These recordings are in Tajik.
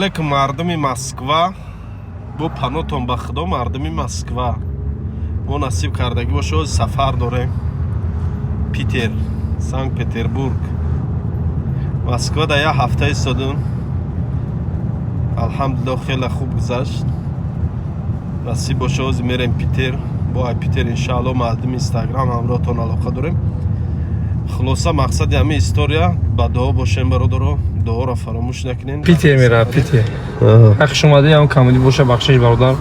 Алейкум, мардуми Москва, бо панотон ба Худо. Мардуми Москва, мо насиб кардагӣ боша, сафар дорем Питер, Санкт Петербург. Москва да як ҳафта истодем, алҳамдулилло, хеле хуб гузашт. Насиб боша, ҳозир мерем Питер, бо ай Питер, иншаалло, мардуми Инстаграм ҳамроҳтон алоқа дорем. Хулоса, мақсади ҳамин история, ба дуо бошем, бародаро, дуоро фаромӯш накунем. Питер мера, Питер. Хуш омадӣ, ҳам камоди боша, бахшиш, бародар.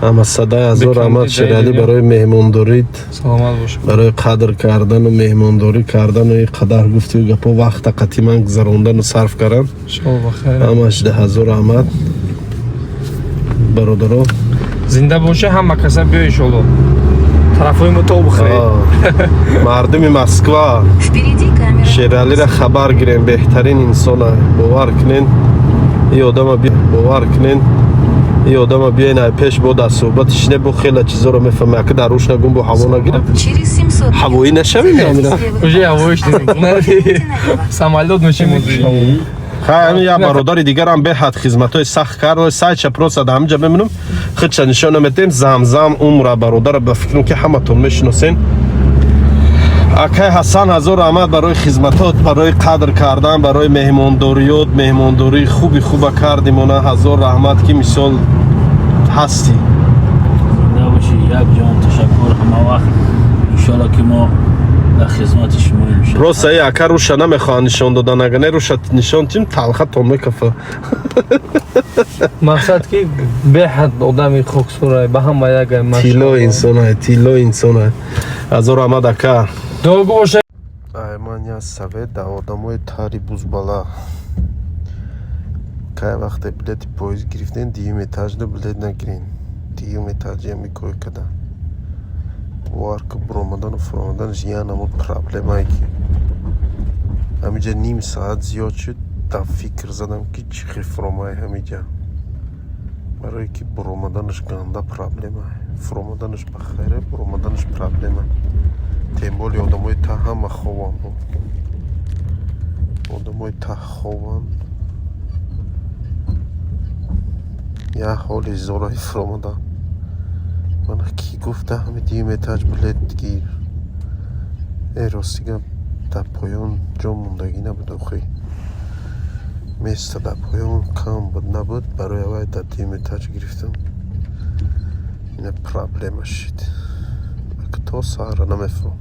Ама садаи ҳазор раҳмат, Шералӣ, барои меҳмондорит. Саломат бош. Барои қадр кардану меҳмондорӣ кардану и қадар гуфтию гапо, вақта қатъи ман гузарондану сарф кардан. Шо бахайр. Ҳамаш даҳазор раҳмат, бародаро. Зинда боша, ҳама каса биё, иншолло. Тарафҳои мо то бихӯред. Мардуми Москва, Впереди камера. Шералиро хабар гирем, беҳтарин инсона. Бовар кунен, и одама бовар кунен, и одама биёен, ай пеш бо дар суҳбати шине, бо хеле чизоро мефаҳме. Ака дар руш нагум, бо ҳаво нагирам. Через 700 Ҳавоӣ нашавем, амира? Уже ҳавоиш. Самолёт мешим. Ҳами як бародари дигарам беҳад хизматҳои сахт кард. Сайча просто дар ҳаминҷа мемонам, худша нишон наметем. Замзам умра бародара, ба фикрам, ки ҳаматон мешиносен. Акай Ҳасан, ҳазор раҳмат барои хизматот, барои қадр кардан, барои меҳмондориёт. Меҳмондории хуби хуба кардимона, ҳазор раҳмат, ки мисол ҳастӣ. Зинда бошӣ, як ҷон ташаккур. Ҳама вақт, иншоалло, ки мо дар хизмати шумоем. Просто и ака руша намехоҳад нишон додан. Агар не, руша нишон тим, талхатон мекафа. Мақсад ки беҳад одами хоксурай, ба ҳама ягай. Тилло инсонай, тилло инсонай. Ҳазор раҳмат, ака. Дуогӯ боша. Ай, ман як совет да одамои тари бузбала: кай вақте билети поезд гирифтен, дуюм этажда билет нагирен. Дуюм этажи ами койкада, бовар ки, буромадану фуромаданаш я намуд проблемае, ки ҳамиҷа ним саат зиёд шуд. Дар фикр задам, ки чӣ хел фуромаи ҳамиҷа, барое ки буромаданаш ганда проблема. Фуромаданаш ба хайре, буромаданаш проблема. Тем более одамои та ҳама хованд, бо одамои та хованд, як ҳоли зораи фуромадан. Мана кӣ гуфта, ҳами дуюм этаж билет гир? Э, рости гап, дар поён ҷо мондагӣ набуд охи, место дар поён кам буд, набуд, барои аввай дар дуюм этаж гирифтам. Ина проблема шид, то саҳара намефуром.